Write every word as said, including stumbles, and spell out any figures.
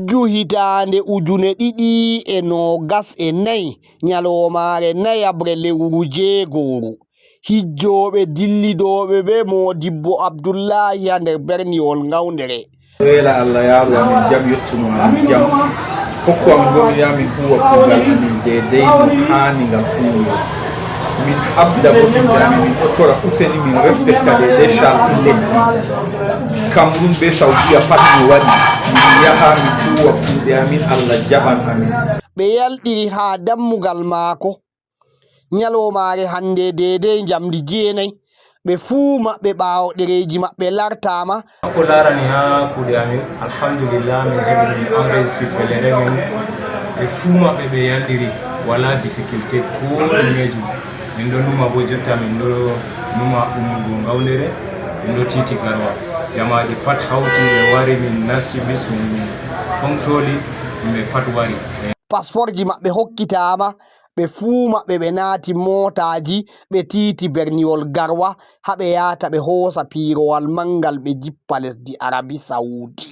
Ustu hitaande ujune ɗiɗi e noogas e nayi, ñaloomaare nayaɓre lewru jeegooru, hijjooɓe dillidooɓe ɓe Moodibbo Abdullaahi haa nder berniwol Ngawndere. Weela Allah yaaru amin jam, yottuno amin jam, hokku amin ngoni amin huuwa kuugal amin deedey no haani ngal huuwiro. Min habda goɗɗum amin, min ottora useni, min respecta ɗe, ɗe sharti leddi. Cameroun be Saudiya pat no waɗi, min yaha min huuwa kuuɗe amin, Allah jaɓan amin. Ɓe yalɗiri haa dammugal maako. Ñaloomaare hannde deedey njamndi jeenay, ɓe fuu maɓɓe ɓaawo ɗereeji maɓɓe lartaama. Ko laarani haa kuuɗe amin, alhamdulillah, min heɓi min enregistré pèlerin men. Ɓe fuu maɓɓe ɓe yalɗiri, walaa difficulté koo ɗumeejo. Min ɗo numa boo jotta, min ɗo numa ummugo Ngawndere, min ɗo tiiti Garwa. Jamaaje pat hawti, ɓe wari, min nasti bis, min contrôli, yimɓe pat wari. Passportji maɓɓe hokkitaama, ɓe fuu maɓɓe ɓe naati mootaaji, ɓe tiiti berniwol Garwa, haa ɓe yahata ɓe hoosa piirowal manngal ɓe jippa lesdi Arabie Saoudi.